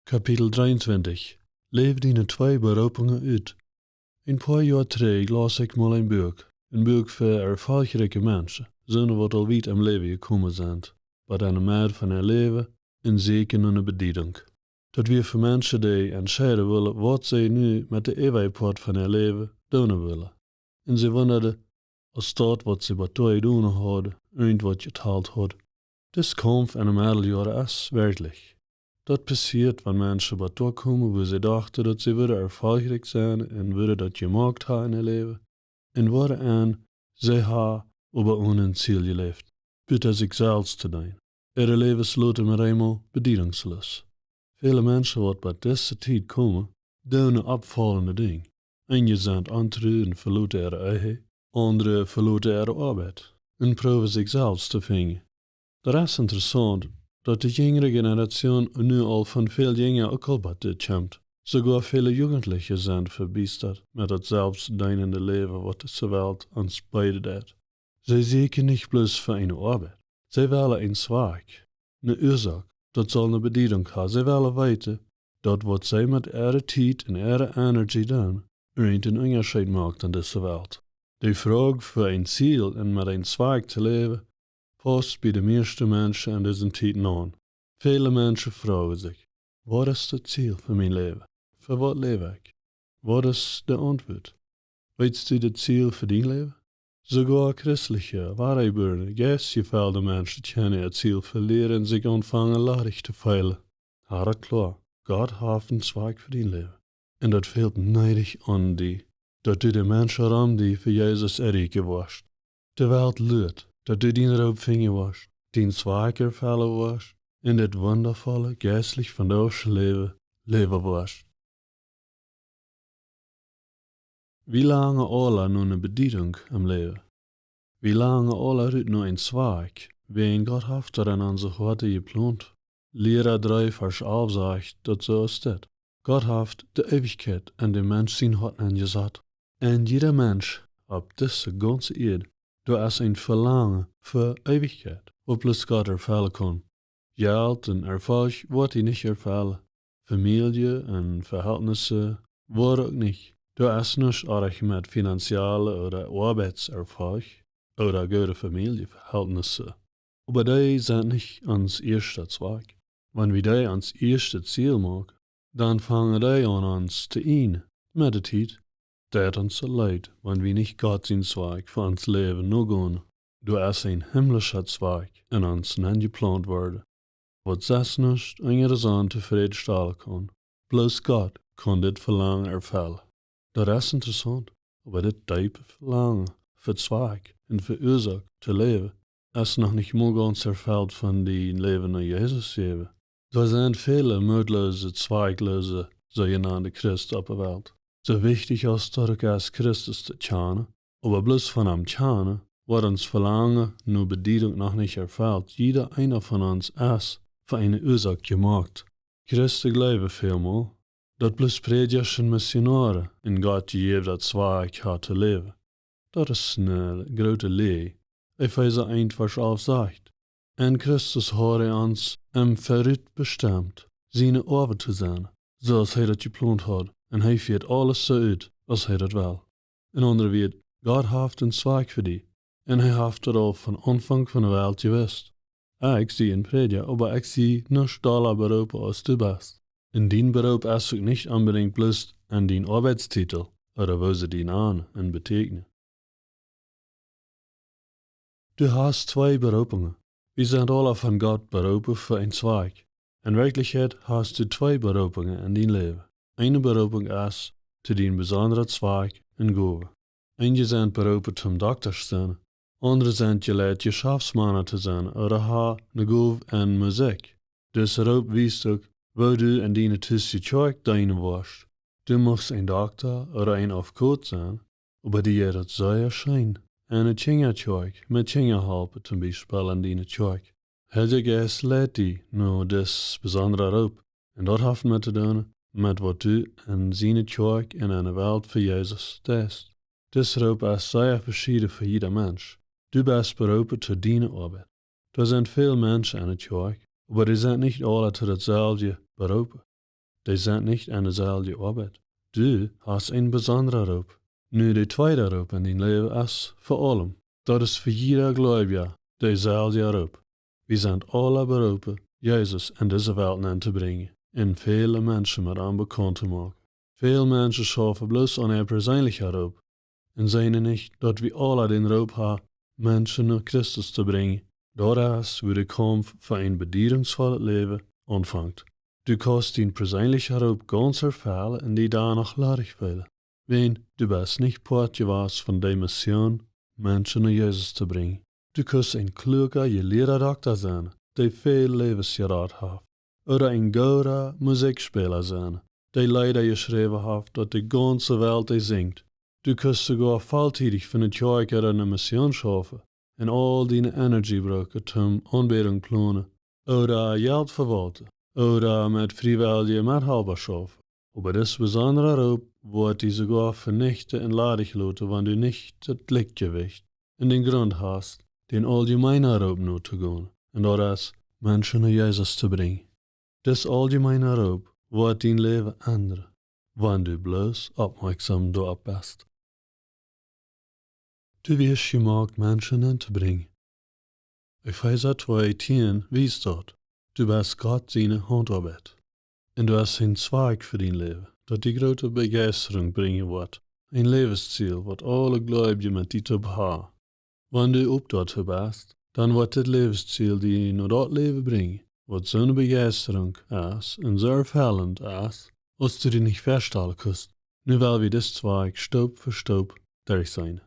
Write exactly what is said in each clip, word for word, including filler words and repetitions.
Kapitel drieeuntwintich. Läw diene twee Beroopungen ut. Een poa Joa trigj laus ekj mol een Buak, een Buak fa erfolgreiche Menschen, soone waut aul wiet em Läwen jekomen sent, waut aun de Medd von äa Läwen un sieekjen no eene Bediedunk. Daut wia fa Menschen, dee entscheiden wullen, waut see nu met de äwaje Poat von äa Läwen doonen wullen. Un see wundaden, aus daut, waut see bat doa jedonen hauden, irjentwaut jetalt haud. Dis Kaumf enne Meddeljoaren es werkjlich. Daut passieet, wan Menschen bat doa komen, wua see dochten, daut see wudden erfolgreich sennen un wudden daut jemoakt haben en äa Läwen. Un woaren see haben oba onen Ziel jeläft, buta sikj selfst to deenen. Äare Läwes loten met eemol bediedungsloos. Väle Menschen, waut bat dise Tiet komen, doonen oppfaulende Dinja. Eenje sent ontru un veloten äare Ehe, aundre veloten äare Oabeit un proowen sikj selfst to finjen. Daut es interessaunt, daut de jinjre Generation nu aul von väl jinja uk aul bat dit kjemt. Soogoa väle Jugendliche sent vebiestat met daut selfstdeenende Läwen, waut dise Welt ons beeden deit. See sieekjen nich bloos fa eene Oabeit. See wellen een Zwakj, eene Uasoak, daut saul eene Bediedunk haben. See wellen weeten, daut waut see met äare Tiet un äare Energie doonen, irjent een Unjascheet moakt en dise Welt. De Froag fa een Ziel un met een Zwakj to läwen, paust bie de mieeschte Menschen en dise Tiet aun. Väle Menschen froagen sikj: "Waut es daut Ziel fa mien Läwen? Fa waut läw ekj?" Waut es de Auntwuat? Weetst du daut Ziel fa dien Läwen? Soogoa christliche, woarheiburne, jeistjefelde Menschen kjennen äa Ziel velieren un sikj aunfangen ladich to feelen. Hab daut kloa, Gott haft een Zwakj fa dien Läwen. Un daut fält needich aun die, daut du de Menschen rom die fa Jesus erreichen woascht. De Welt luat, daut du dien Roop finjen woascht, dien Zwakj erfellen woascht, un dit wundavolle, jeistlich vondoagsche Läwen läwen woascht. Wie langen aula no eene Bediedunk em Läwen. Wie langen aula rut no een Zwakj, wäajen Gott haft daut en onse Hoaten jeplont. Liera dree Varsch alf sajcht daut soo aus dit: Gott haft de Eewichkjeit en däm Mensch sien Hoat enjesat. En jieda Mensch opp dise gaunze Ieed, doa es een Velangen fa Eewichkjeit, waut bloos Gott erfellen kaun. Jelt un Erfolg woat die nich erfellen. Famielje un Vehältnisse woaren uk nich. Doa es nuscht oajch met finanzielle ooda Oabeitserfolg ooda goode Famieljevehaltnisse. Oba dee sent nich ons ieeschta Zwakj. Wan wie dee ons ieeschta Ziel moaken, dan fangen dee aun ons to ieejnen. Met de Tiet deit ons soo leet, wan wie nich Gott sien Zwakj fa ons Läwen nogonen. Doa es een himlischa Zwakj en ons nenjeplaunt worden, waut sest nuscht unja de Sonn tofrädstalen kaun. Bloos Gott kaun dit Velangen erfellen. Daut es interessaunt, oba dit deepe Velangen fa Zwakj un fa Uasoak to läwen es noch nich mol gaunz erfelt von dien Läwen no Jesus jäwen. Doa sent väle mootloose, zwakjloose, soojenaunde Christen opp de Welt. Soo wichtich aus daut uk es, Christus to kjanen, oba bloos von am kjanen, woat ons Velangen no Bediedunk noch nich erfelt. Jieda eena von ons es fa eene Uasoak jemoakt. Christen jleewen välmol, daut bloos Prädjasch un Missionoaren een Gott jejäwnet Zwakj haben to läwen. Daut es eene groote Läaj. Efeesa eent Varsch alf sajcht: "En Christus haud hee ons em Verut bestemt, siene Oawen to sennen, soo aus hee daut jeplaunt haud, un hee fieet aules soo ut, aus hee daut well." En aundre Wieed, Gott haft een Zwakj fa die, un hee haft daut aul von Aunfank von de Welt jewist. Ekj sie een Prädja, oba ekj sie nuscht dolla beroopen aus du best. Un dien Beroop es uk nich onbedinjt bloos en dien Oabeitstitel ooda woo see die nanen un betieekjnen. Du hast twee Beroopungen. Wie sent aula von Gott beroopen fa een Zwakj. En Werkjlichkjeit hast du twee Beroopungen en dien Läwen. Eene Beroopung es to dien besondra Zwakj un Gow. Eenje sent beroopen toom Doktasch sennen, aundre sent jeleit Jeschaftsmana to sennen ooda haben eene Gow en Musikj. Dis Roop wiest uk, woo du en diene Tus Kjoakj deenen woascht. Du muchst een Dokta ooda een Aufkot sennen, oba die jeit daut sea scheen en eene Kjinjakjoakj, met Kjinja halpen, toom Biespel en diene Kjoakj. Heilja Jeist leit die no dis besondra Roop, un daut haft met to doonen met waut du en siene Kjoakj un en de Welt fa Jesus deist. Dis Roop es sea veschieden fa jieda Mensch. Du best beroopen to diene Oabeit. Doa sent väl Menschen en de Kjoakj, oba dee sent nich aula to daut selwje beroopen. dee sent nich aun deeselwje Oabeit. Du hast een besondra Roop. Nu, de tweede Roop en dien Läwen es fa aulem. Daut es fa jieda Gleubja deeselwja Roop. Wie sent aula beroopen, Jesus en dise Welt nenn to brinjen un väle Menschen met am bekaunt to moaken. Väl Menschen schaufen bloos aun äa perseenlicha Roop un seenen nich, daut wie aula dän Roop haben, Menschen no Christus to brinjen. Daut es, wua de Kaumf fa een bediedungsvollet Läwen aunfangt. Du kaust dien perseenlicha Roop gaunz erfellen un die doano ladich feelen. Wan du best nich Poat jewast von de Mission, Menschen no Jesus to brinjen. Du kaust een kluaka, jelieeda Dokta sennen, dee väl Läwes jerat haft. Ooda een gooda Musikspäla sennen, dee Leeda jeschräwen haft, daut de gaunze Welt dee sinjt. Du kaust soogoa volltiedich fa ne Kjoakj ooda ne Mission schaufen un aul diene Energie brucken toom Aunbädunk plonen ooda Jelt vewaulten ooda met friewellje Methalpa schaufen. Oba dis besondra Roop woat die soogoa venichten un ladich loten, wan du nich daut Jlikjjewicht un dän Grunt hast, dän auljemeenen Roop no to gonen. Un daut es, Menschen no Jesus to brinjen. Dis auljemeena Roop woat dien Läwen endren, wan du bloos oppmoakjsom doaropp best. Du wieescht jemoakt, Menschen nenn to brinjen. Efeesa twee tieen wiest daut. Du best Gott siene Hauntoabeit. Un du hast een Zwakj fa dien Läwen, daut die groote Bejeisterunk brinjen woat. Een Läwesziel, waut aule Gleubje met die toop haben. Wan du opp daut best, dan woat dit Läwesziel die no daut Läwen brinjen, waut soone Bejeisterunk es un soo erfellent es, aus du die nich väastalen kaust. Nu well wie dis Zwakj Staup fa Staup derchseenen.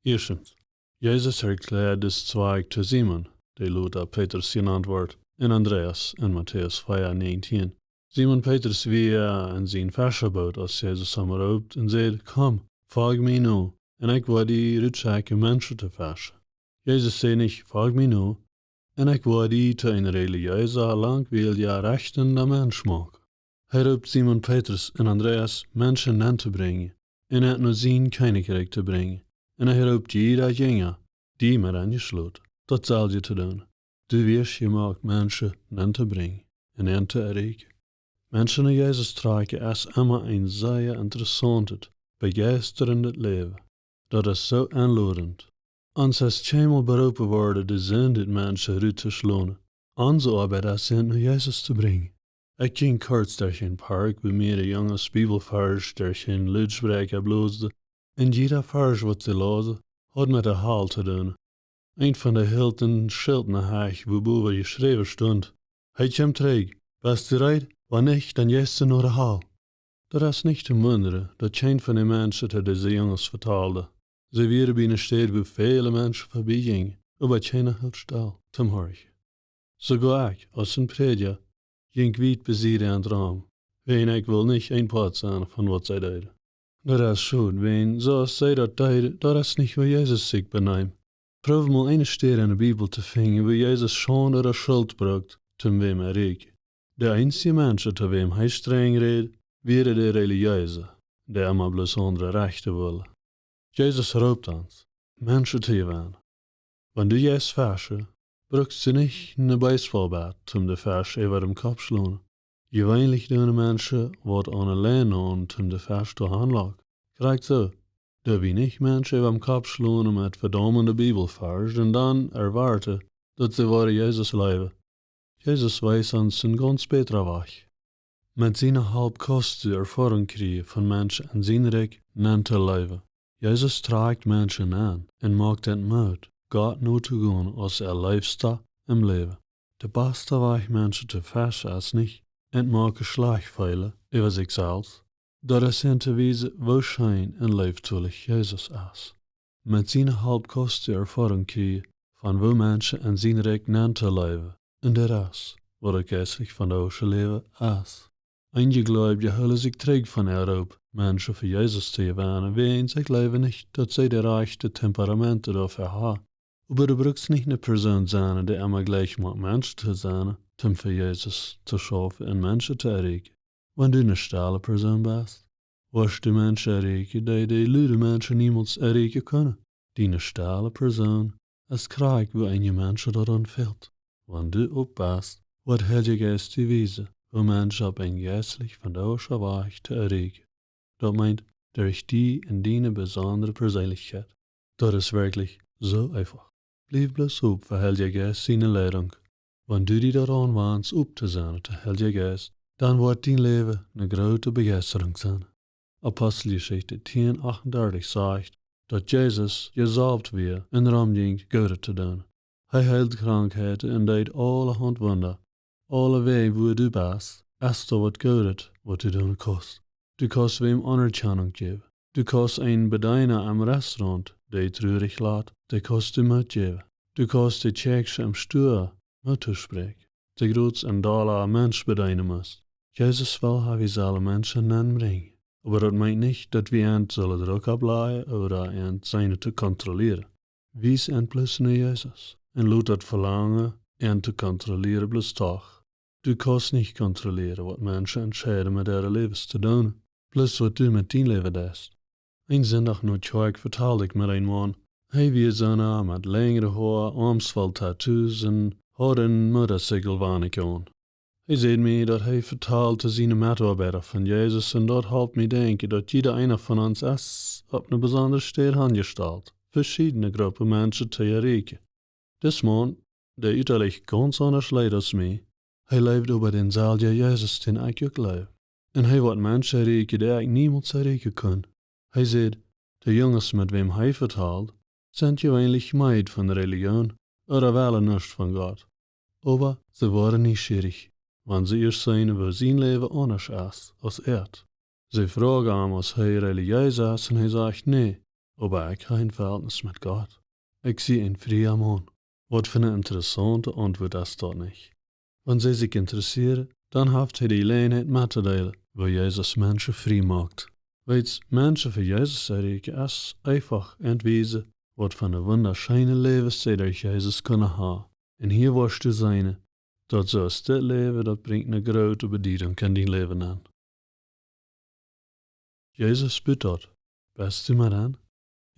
Ieeschtens, Jesus erkjläad dis Zwakj to Simon, dee lota Petrus jenant woat, un Andreas en Matäus vea näajentieen. Simon Petrus wia en sien Feschaboot, aus Jesus am roopt un säd: "Komm, folj mie no, un ekj woa die rutschekjen Menschen to feschen." Jesus säd nich: "Folj mie no, un ekj woa die to een relijeesa, langwielja, rechtenda Mensch moaken." Hee roopt Simon Petrus un Andreas, Menschen nenn to brinjen, un an no sien Kjennichrikj to brinjen. Un hee roopt jieda Jinja, die met enjeschloten, daut selwje to doonen. Du wieescht jemoakt, Menschen nenn to brinjen un an to erreichen. Menschen no Jesus trakjen es emma een sea interessauntet, bejeistrendet Läwen. Daut es soo enlodent. Ons es kjeenmol beroopen worden, de Sind ut Menschen ruttoschlonen. Onse Oabeit es, an no Jesus to brinjen. Ekj jinkj kortens derch een Park, wua mearere Junges Bibelvarsch derch een Lutsprieekja blosden, un jieda Varsch, waut see lausen, haud met de Hal to doonen. Eent von dee hilt een Schilt en de Hecht, wua bowen jeschräwen stunt: "Hee kjemt trigj. Best du reed? Wan nich, dan jeist du no de Hal." Daut es nich to wundren, daut kjeena von de Menschen to dise Junges vetalde. See wieren bie eene Städ, wua väle Menschen verbie jinjen, oba kjeena hilt stell toom horchen. Soogoa ekj, aus een Prädja, jinkj wiet besied an rom, wiels ekj wull nich een Poat sennen von waut see deeden. Daut es schod, wiels soo aus see daut deeden, daut es nich, woo Jesus sikj beneem. Proow mol eene Städ en de Bibel to finjen, wua Jesus Schaund ooda Schult brukt, toom wäm erreichen. De eensje Menschen, to wäm hee strenj räd, wieren de Relijeese, dee emma bloos aundre Rajchte wullen. Jesus roopt ons, Menschen to jewennen. Wan du jeist feschen, brukst du nich een Baseballbat, toom de Fesch äwa dän Kopp schlonen. Jeweenlich doonen Menschen waut aun eene Lien aun, toom de Fesch to hanlocken. Krakjt soo, doo wie nich Menschen äwa dän Kopp schlonen met vedaumende Bibelvarsch un dan erwoaten, daut see woaren Jesus leewen. Jesus wees ons een gaunz bätra Wajch. Met siene Help kaust du Erfoarunk kjrieen von Menschen en sien Rikj nenn to läwen. Jesus trakjt Menschen aun un moakt an Moot, Gott no to gonen aus äa Leefsta em Läwen. De basta Wajch, Menschen to feschen, es nich an moaken schlajcht feelen äwa sikj selfst. Daut es an to wiesen, woo scheen un leeftolich Jesus es. Met siene Help kaust du Erfoarunk kjrieen von woo Menschen en sien Rikj nenn to läwen, un daut es, waut uk jeistlich von daut Läwen es. Eenje Gleubje hoolen sikj trigj von äa Roop, Menschen fa Jesus to jewennen, wiels see jleewen nich, daut see de rajchte Temperamente doafäa haben. Oba du brukst nich eene Persoon sennen, dee emma jlikj moakt Menschen to sennen, toom fa Jesus to schaufen un Menschen to erreichen. Wan du eene stelle Persoon best, woascht du Menschen erreichen, dee de lude Menschen niemols erreichen kjennen. Diene stelle Persoon es krakjt, wua eenje Menschen daut aun fält. Wan du opp best, woat de Heilje Jeist die wiesen, woo Menschen opp een jeistlich vondoagscha Wajch to erreichen. Daut meent, derch die un diene besondre Perseenlichkjeit. Daut es werkjlich soo eefach. Bliew bloos opp fa Heilja Jeist siene Leidunk. Wan du die doaraun wanst, opp to sennen to Heilja Jeist, dan woat dien Läwen eene groote Bejeistarunk sennen. Aposteljeschicht tieen achtundartich sajcht, daut Jesus jesalft wia un romjinkj Goodet to doonen. Hee heeld Krankheiten un deed aulahaunt Wunda. Aulewäajen wua du best, es doa waut Goodet, waut du doonen kaust. Du kaust wäm Aunerkjanunk jäwen. Du kaust een Bedeena aum Restaurant, dee trurich lat, dee kaust du Moot jäwen. Du kaust de Kjäakjsche aum Stua Moot toospräakjen, dee groots een dolla Mensch bedeenen must. Jesus well haben, wie sellen Menschen nenbrinjen. Oba daut meent nich, daut wie an sellen Druck oppläajen ooda an sennen to kontrollieren. Wies an bloos no Jesus un lot daut Velangen, an to kontrollieren, bloos too. Du kaust nich kontrollieren, waut Menschen entscheiden met äare Läwes to doonen, bloos waut du met dien Läwen deist. Een Sindach no Kjoakj vetald ekj met een Maun. Hee wia soona met lenjre Hoa, oamsvoll Tattoos un haud een Motorcycle-Wanikj aun. Hee säd mie, daut hee vetald to siene Metoabeida von Jesus, un daut halpt mie denkjen, daut jieda eena von ons es opp eene besondre Städ aunjestalt, veschiedne Gruppen Menschen to erreichen. Dis Maun, dee utalich gaunz aundasch leet aus mie, hee leewd oba dänselwjen Jesus, dän ekj uk leew. Un hee wull Menschen erreichen, dee ekj niemols erreichen kunn. Hee säd, de Junges, met wäm hee vetald, sent jeweenlich meed von Relijoon ooda wellen nuscht von Gott. Oba see woaren nieschierich, wan see ieescht seenen, woo sien Läwen aundasch es aus äant. See froagen am, aus hee relijees es, un hee sajcht: "Nä, oba ekj hab een Vehältnis met Gott. Ekj sie een fria Maun." Waut fa eene interessaunte Auntwuat es daut nich? Wan see sikj interessieren, dan haft hee de Jeläajenheit mettodeelen, woo Jesus Menschen frie moakt. Weetst, Menschen fa Jesus erreichen es eefach, an to wiesen, waut fa een wundascheena Läwensstäd derch Jesus kjennen haben. Un hia woascht du seenen, daut soo aus dit Läwen, daut brinjt eene groote Bediedunk en dien Läwen aun. Jesus bät daut. Best du met aun?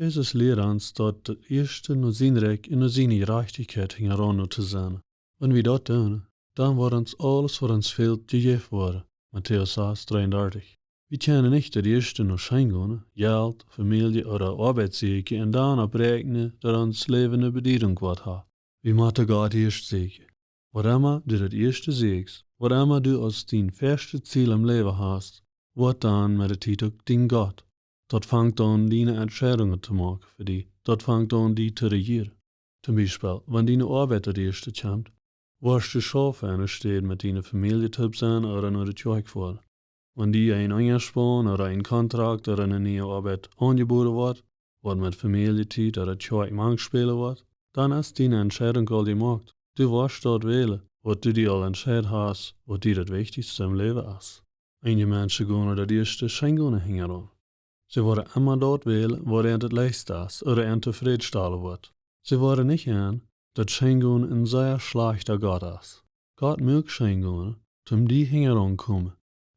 Jesus lieet ons daut, daut ieeschte no sien Rikj un no siene Jerajchtichkjeit hinjaraun no to sennen. Wan wie daut doonen, dan woat ons aules, waut ons fält, jejäft woaren. Matäus sas, dreeundartich. Wie kjennen nich daut ieeschte no Scheengonen, Jelt, Famielje ooda Oabeit sieekjen un dan opp räakjnen, daut ons Läwen eene Bediedunk woat haben. Wie motten Gott ieescht sieekjen. Waut emma du daut ieeschte sieekjst, waut emma du aus dien ieeschtet Ziel em Läwen hast, woat dan met de Tiet uk dien Gott. Daut fangt aun, diene Entscheidungen to moaken fa die. Daut fangt aun, die to rejieren. Toom Biespel, wan diene Oabeit daut ieeschte kjemt, woascht du schaufen enne Städ met diene Famielje toop sennen ooda no de Kjoakj foaren. Wan die een Enjaspaun ooda een Kontrakt ooda eene niee Oabeit aunjeboden woat, waut met Famielje Tiet ooda Kjoakj mank spälen woat, dan es diene Entscheidunk aul jemoakt. Du woascht daut wälen, waut du die aul entscheet hast, waut die daut Wichtichste em Läwen es. Eenje Menschen gonen daut ieeschte Scheengonen hinjaraun. See woaren emma daut wälen, waut an daut leichste es ooda an tofrädstalen woat. See woaren nich aun, daut Scheengonen een sea schlajchta Gott es. Gott muak Scheengonen, toom die hinjaraun komen.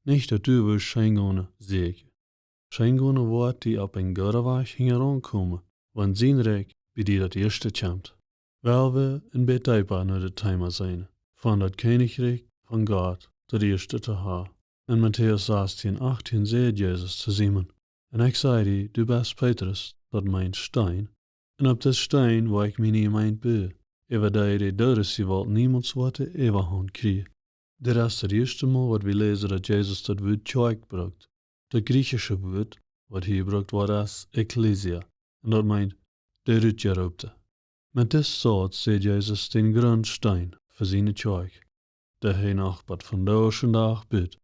Nich daut du wurscht Scheengonen sieekjen. Scheengonen woat die opp een gooden Wajch hinjaraun komen, wan sien Rikj bie die daut ieeschte kjemt. Well wie een bät deepa no daut Thema seenen, von daut Kjennichrikj von Gott daut ieeschte to haben. En Matäus sastieen achttieen säd Jesus to Simon: "Un ekj saj die, du best Petrus," daut meent Steen, "un opp disen Steen woa ekj miene Jemeent buen, äwa dee de Doodes jewalt niemols woat de Äwahaunt kjrieen." Dit es daut ieeschte Mol, waut wie läsen, daut Jesus daut Wuat Kjoakj brukt. Daut griechische Wuat, waut hia jebrukt woat, es Ekklesia, un daut meent de Rutjeroopte. Met disen Sauz säd Jesus dän Grundsteen fa siene Kjoakj, dee hee noch bat vondoagschen Dach but.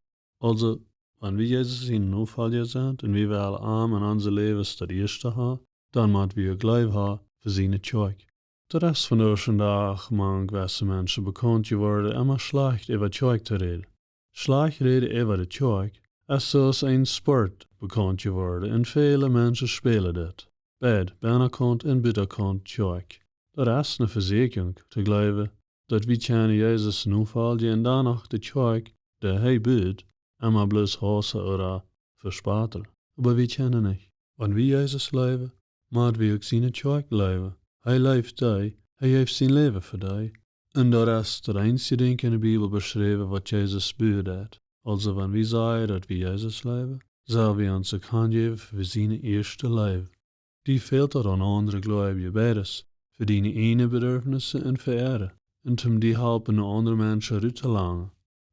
Aulsoo, wan wie Jesus siene Nofolja sent un wie wellen am en onse Läwes daut ieeschte haben, dan mott wie uk Leew haben fa siene Kjoakj. Daut es vondoagschen Dach mank jewesse Menschen bekaunt jeworden, emma schlajcht äwa Kjoakj to räden. Schlajcht räden äwa de Kjoakj es soo aus een Sport bekaunt jeworden, un väle Menschen spälen dit. Beid, bennakaunt un butakaunt Kjoakj. Daut es eene Vesieekjunk to jleewen, daut wie kjennen Jesus nofoljen un dan noch de Kjoakj, dee hee but, emma bloos hausen ooda vespotteln. Oba wie kjennen nich. Wan wie Jesus leewen, mott wie uk siene Kjoakj leewen. Hee leeft die, hee jeft sien Läwen fa die. Un daut es daut eensje Dinkj enne Bibel beschräwen, waut Jesus bediet. Aulsoo, wan wie sajen, daut wie Jesus leewen, sell wie ons uk hanjäwen fa siene ieeschte Leew. Die fält daut aun aundre Gleubje beides, fa diene ieejne Bedürfnisse un fa äare, un toom die halpen no aundre Menschen rut to leiden.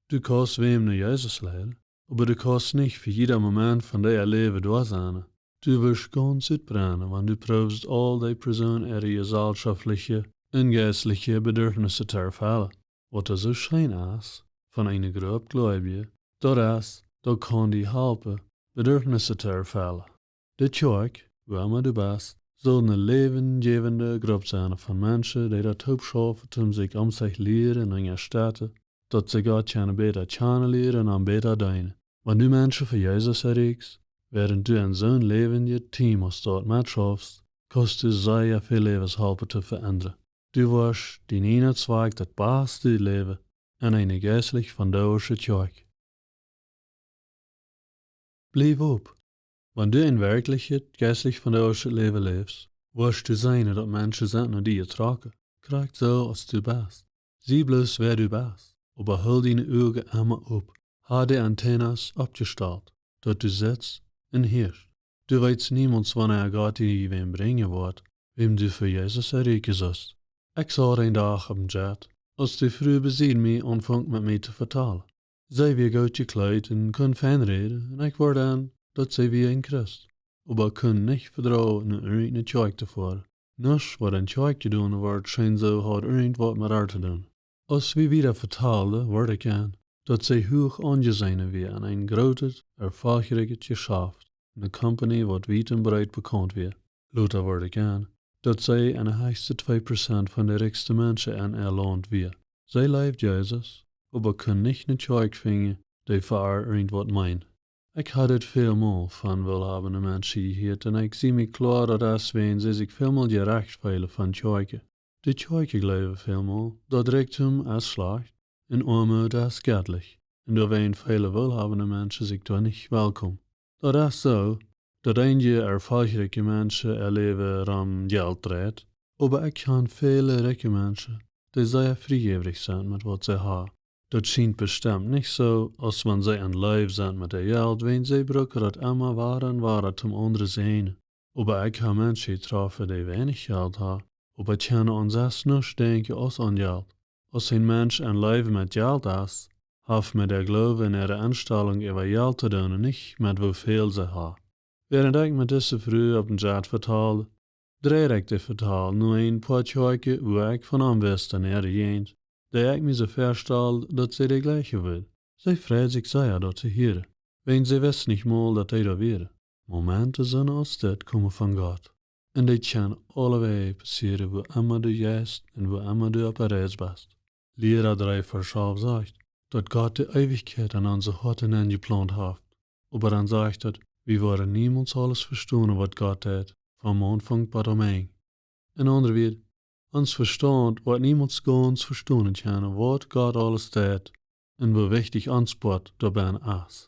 Du kaust wäm no Jesus leiden, oba du kaust nich fa jieda Moment von dien Läwen doa sennen. Du woascht gaunz utbrennen, wan du proowst aul dee Persoonen äare jesellschoftliche un jeistliche Bedürfnisse to erfüllen. Waut soo scheen es von eene Grupp Gleubje, daut es, daut kaun die halpen, Bedürfnisse to erfüllen. De Kjoakj, wua emma du best, saul eene läwenjäwende Grupp sennen von Menschen, dee doa toop schaufen, om sikj om sikj lieren un unjastetten, daut see Gott kjennen bäta kjanen lieren un am bäta deenen. Wan du Menschen fa Jesus erreichst, wäarent du enn soon läwenjet Team aus daut metschaufst, kaust du sea väl Läwes halpen to veendren. Du woascht dien ieejnen Zweck daut baste läwen enn eene jeistlich vondoagsche Kjoakj. Bliew opp. Wan du een werkjlichet jeistlich vondoagsche Läwen läfst, woascht du seenen, daut Menschen sent no die jetrocken, krakjt soo aus du best. Sie bloos, wäa du best, oba hool diene Uagen emma opp. Ha de Antennen oppjestalt, daut du sitst un hieescht. Du weetst niemols, wanea Gott die wäm brinjen woat, wäm du fa Jesus erreichen sust. Ekj saut een Dach oppem Jet, aus de Fru besied mie aunfunk met mie to vetalen. See wia goot jekjleet un kunn fein räden, un ekj wort aun, daut see wia een Christ, oba kunn nich vetrowen, no irjent eene Kjoakj to foaren. Nuscht, waut enne Kjoakj jedonen wort, scheen soo, haud irjent waut met äa to doonen. Aus wie wieda vetalden, wort ekj aun, daut see huach aunjeseenen wia enn een grootet, erfolgreiches Jeschaft, eene Company, waut wiet un breet bekaunt wia. Lota wort ekj aun, daut see enne hechste twee Prozent von de rikjste Menschen enn äa Launt wia. See leewd Jesus, oba kunn nich eene Kjoakj finjen, dee fa äa irjent waut meend. Ekj haud dit väl mol von woolhabende Menschen jehieet, un ekj sie mie kloa, daut es wäajen see sikj väl mol jerajcht feelen von Kjoakjen. De Kjoakjen jleewen väl mol, daut Rikjdom es schlajcht un Oamoot es jettlich, un doawäajen feelen woolhabende Menschen sikj doa nich welkom. Daut es soo, daut eenje erfolgreiche Menschen äa Läwen rom Jelt dreit, oba ekj kjan väle rikje Menschen, dee sea friejäwich sent met waut see haben. Daut schient bestemt nich soo, aus wan see enn Leew sent met äa Jelt, wäajen see brucken daut emma wada un wada toom aundre säajnen. Oba ekj hab Menschen jetroffen, dee weinich Jelt haben, oba kjennen aun sest nuscht denkjen aus aun Jelt. Aus een Mensch enn Leew met Jelt es, haft met dän Gloowen un äare Enstalunk äwa Jelt to doonen, nich met woo väl see haben. Wäarent ekj met dise Fru oppem Jet vetald, dreid ekj de Vetal no een poa Kjoakjen, wua ekj von aun wist, enn äare Jäajent, dee ekj mie soo väastald, daut see de jlikje wudd. See freid sikj sea, daut to hieren, wäajen see wist nich mol, daut dee doa wieren. Momenten soo aus dit komen von Gott. Un dee kjennen aulewäaj passieren, wua emma du jeist un wua emma du opp de Reis best. Liera dree Varsch alf sajcht, daut Gott de Eewichkjeit enn onse Hoaten enjeplaunt haft. Oba dan sajcht daut, wie woaren niemols aules vestonen, waut Gott deit, vom Aunfank bat aum Enj. Enn aundre Wieed, ons Vestaunt woat niemols gaunz vestonen kjennen, waut Gott aules deit un woo wichtich ons Poat doabennen es.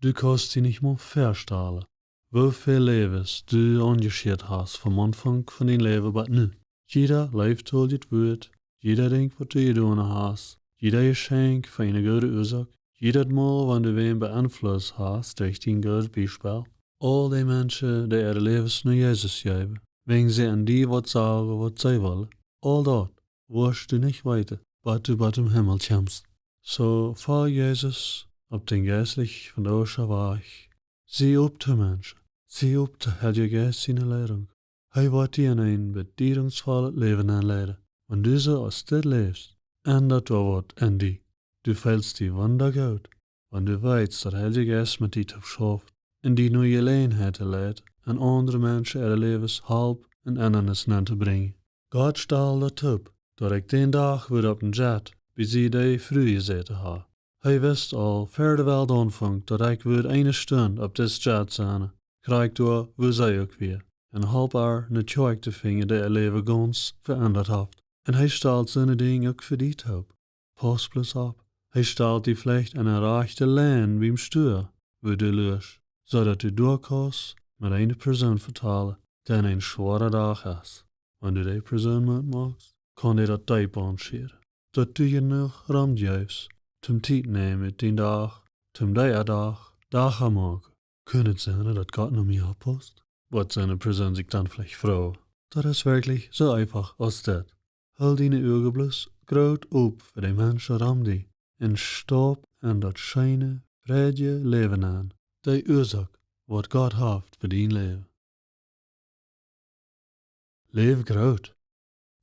Du kaust die nich mol väastalen, woo väl Läwes du aunjeschieet hast vom Aunfank von dien Läwen bat nu. Jieda leeftooljet Wuat, jieda Dinkj, waut du jedonen hast, jieda Jeschenkj fa eene goode Uasoak, jiedet Mol, wan du wäm beenflusst hast derch dien goodet Biespel, aul dee Menschen, dee äare Läwes no Jesus jeewen, wäajen see aun die waut sagen, waut see wellen, aul daut woascht du nich weeten, bat du bat em Himmel kjemst. Soo, folj Jesus opp dän jeistlich vondoagschen Wajch. Sie opp to Menschen. Sie opp to Heilja Jeist siene Leidunk. Hee woat die enn een bediedungsvollet Läwen enleiden. Wan du soo aus dit läfst, endat doa waut enn die. Du feelst die wundagoot, wan du weetst, daut Heilja Jeist met die toop schauft un die no Jeläajenheiten leit, enn aundre Menschen äare Läwes halpt enn Endanis nenn to brinjen. Gott stald daut toop, daut ekj dän Dach wudd oppem Jet bie dee Fru jesäten haben. Hee wist aul ver de Welt aunfunk, daut ekj wudd eene Stund opp dis Jet sennen, krakjt doa, wua see uk wia, un holp äa ne Kjoakj to finjen, dee äa Läwen gaunz veendat haft. Un hee stald soone Dinja uk fa die toop. Pauss bloos opp. Hee stalt die veleicht aun eene rajchte Lien biem Stua, wua du luascht, soo daut du doa kaust met eene Persoon vetalen, dee enn een schwoaren Dach es. Wan du dee Persoon Moot moakst, kaun dee daut deep aunschieren. Daut du jenuach Rum jeefst, toom Tiet nämen ut dien Dach, toom dee äa Dach, Dach moaken. Kunn et sennen, daut Gott no mie opppaust? Woat soone Persoon sikj dan veleicht froagen. Daut es werkjlich soo eefach aus dit. Hool diene Uagen bloos groot op fa de Menschen rom die un staup en daut scheene, frädje Läwen aun. De Uasoak, waut Gott haft fa dien Läwen. Läw groot.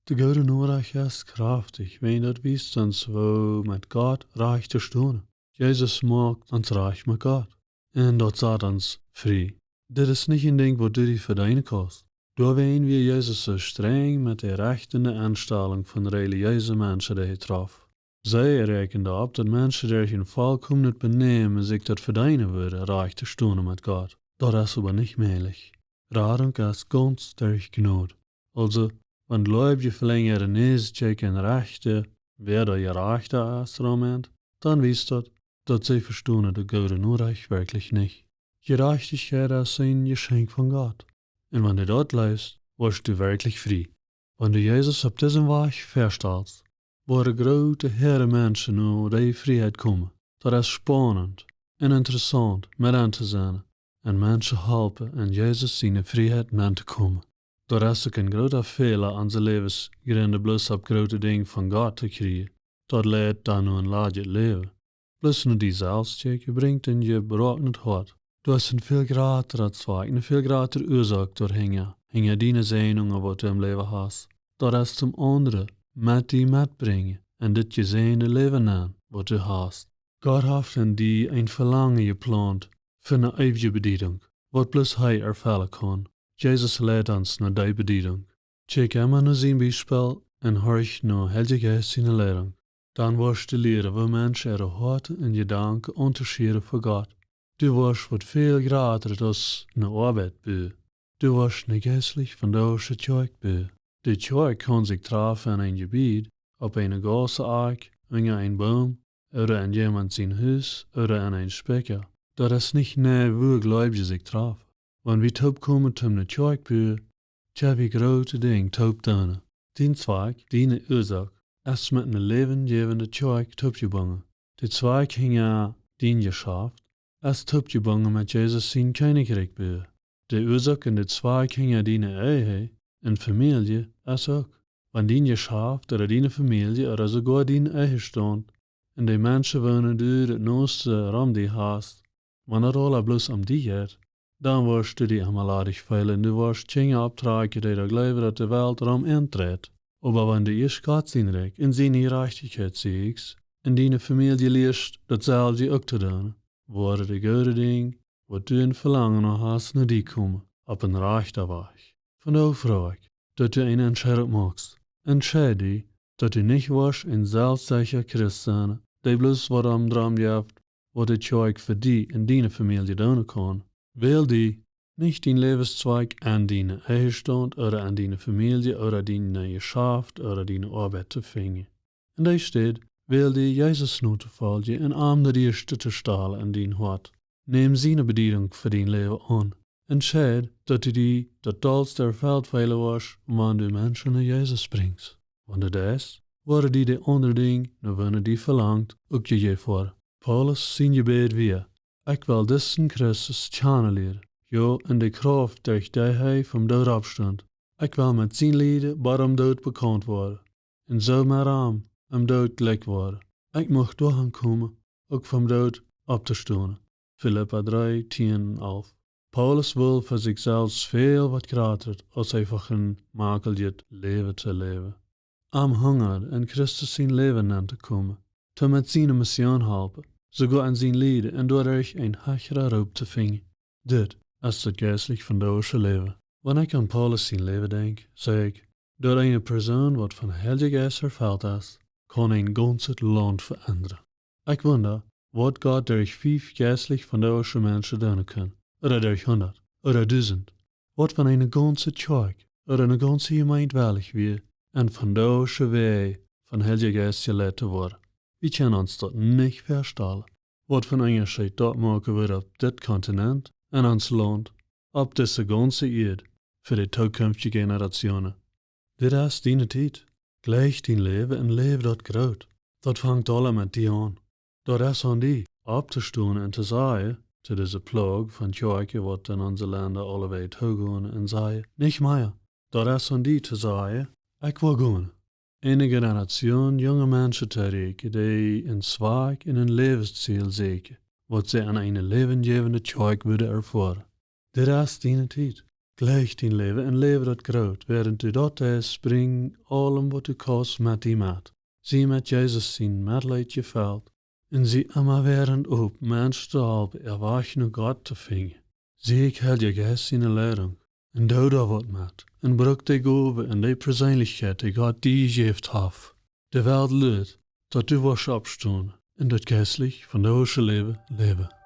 De goode Norecht es kjraftich, wiels daut wiest ons, woo met Gott rajcht to stonen. Jesus moakt ons rajcht met Gott. Un daut sat ons frie. Dit es nich een Dinkj, waut du die vedeenen kaust. Doawäajen wia Jesus soo strenj met de rechtende Enstalunk von relijeese Menschen, dee hee trof. See räakjenden opp, daut Menschen derch een vollkomnet Benämen sikj daut vedeenen wudden, rajcht to stonen met Gott. Daut es oba nich mäajlich. Radunk es gaunz derch Jnod. Aulsoo, wan Gleubje velenjd äare Näs kjikjen un rechten, wäa de Jerajchta es, rom an, dan wiest daut, daut see vestonen de goode Norecht werkjlich nich. Jerajchtichkjeit es een Jeschenkj von Gott. Un wan du daut jleefst, woascht du werkjlich frie. Wan du Jesus opp disen Wajch vestalst, woaren groote Häaden Menschen no de Frieheit komen. Daut es spaunent un interessaunt, met aun to seenen un Menschen halpen, en Jesus siene Frieheit nenn to komen. Daut es uk een groota Fäla, onse Läwensjrind bloos opp groote Dinja von Gott to kjrieen. Daut leit dan no een ladjet Läwen. Bloos no die selfst kjikjen brinjt een jebroakenet Hoat. Du hast een väl jratret Zwakj, een väl jratre Uasoak doahinja, hinja diene Säajnungen, waut du em Läwen hast. Daut es toom aundre met die metbrinjen en dit jesäajende Läwen aun, waut du hast. Gott haft en die een Velangen jeplaunt fa eene eewje Bediedunk, waut bloos hee erfellen kaun. Jesus leit ons no dee Bediedunk. Kjikj emma no sien Biespel un horch no Heilje Jeist siene Leidunk. Dan woascht du lieren, woo Menschen äare Hoaten un Jedanken auntoschieren fa Gott. Du woascht waut väl jratret aus eene Oabeit buen. Du woascht eene jeistlich vondoagsche Kjoakj buen. De Kjoakj kaun sikj trafen en een Jebied, opp eene Gauss, Akj, unja een Boom, ooda en jemaunt sien Hus, ooda en een Spikja. Daut es nich, nä, wua Gleubje sikj trafen. Wan wie toopkomen toom ne Kjoakj buen, kjenn wie groote Dinja toop doonen. Dien Zwakj, diene Uasoak, es met ne läwenjäwende Kjoakj toopjebungen. De Zwakj hinja dien Jeschaft es toopjebungen met Jesus sien Kjennichrikj buen. De Uasoak un de Zwakj hinja diene Ehe un Famielje es uk, wan dien Jeschaft ooda diene Famielje ooda soogoa dien Ehestaunt un de Menschen, woone du daut noste rom die hast, wan daut aula bloos om die jeit, dan woascht du die emma ladich feelen un du woascht Kjinja opptrakjen, dee doa jleewen, daut de Welt rom an dreit. Oba wan du ieescht Gott sien Rikj un siene Jerajchtichkjeit sieekjst un diene Famielje lieescht, daut selwje uk to doonen, woaren de goode Dinja, waut du een Velangen no hast, no die komen, opp een rajchten Wajch. Vondoag froag ekj, daut du eene Entscheidunk moakst. Entscheid die, daut du nich woascht een selfstsecha Christ sennen, dee bloos waut om drom jeft, waut de Kjoakj fa die un diene Famielje doonen kaun. Wäl die, nich dien Läwenszwakj aun dienen Ehestaunt ooda aun diene Famielje ooda diene Jeschaft ooda diene Oabeit to finjen. En dee Städ, wäl die, Jesus notofoljen un am daut ieeschte to stalen en dien Hoat. Nämm siene Bediedunk fa dien Läwen aun. Entscheid, daut du die daut dollste erfelt feelen woascht, wan du Menschen no Jesus brinjst. Wan du daut deist, woaren die de aundre Dinja, no woone die velangt, uk jejäft woaren. Paulus sien Jebäd wia: Ekj well disen Christus kjanen lieren, jo, un de Krauft, derch dee hee vom Doot oppstunt. Ekj well met sien Lieden bat aum Doot bekaunt woaren, un soo met am em Doot jlikj woaren. Ekj mucht doahan komen, uk vom Doot opptostonen. Filippa dree, tieen un alf. Paulus wull fa sikj selfst väl waut jratret aus eefach een makeljet Läwen to läwen. Am hungad, en Christus sien Läwen nenn to komen, toom met siene Mission halpen, soogoa en sien Lieden un doaderch een hechra Roop to finjen. Dit es daut jeistlich vondoagsche Läwen. Wan ekj aun Paulus sien Läwen denkj, saj ekj, daut eene Persoon, waut von Heilja Jeist erfelt es, kaun een gaunzet Launt veendren. Ekj wunda, waut Gott derch fief jeistlich vondoagsche Menschen doonen kaun, ooda derch hundat, ooda dusent. Waut wan eene gaunze Kjoakj ooda eene gaunze Jemeent wellich wia, en vondoagsche Wäaj von Heilja Jeist jeleit to woaren. Wie kjennen ons daut nich väastalen. Waut fa een Unjascheet daut moaken wudd opp dit Kontinent, en ons Launt, opp dise gaunze Ieed, fa de tookjinftje Generationen. Dit es diene Tiet. Jleich dien Läwen un läw daut groot. Daut fangt aula met die aun. Daut es aun die, opptostonen un to sajen to dise Ploag von Kjoakjen, waut en onse Lenda aulewäajen toogonen, un sajen: Nich mea. Daut es aun die to sajen: Ekj woa gonen. Eene Generation junge Menschen to erreichen, dee een Zwakj un een Läwensziel sieekjen, waut see aun eene läwenjäwende Kjoakj wudden erfoaren. Dit es diene Tiet. Jleich dien Läwen un läw daut groot. Wäarent du daut deist, brinj aulem, waut du kaust, met die met. Sie met Jesus sien Metleet jefelt un sie emma wada opp, Menschen to halpen äa Wajch no Gott to finjen. Sieekj Heilja Jeist siene Leidunk un doo doa waut met. Un bruck de Gowen un de Perseenlichkjeit, dee Gott die jejäft haft. De Welt luat, daut du woascht oppstonen un daut jeistlich von daut himmlische Läwen läwen.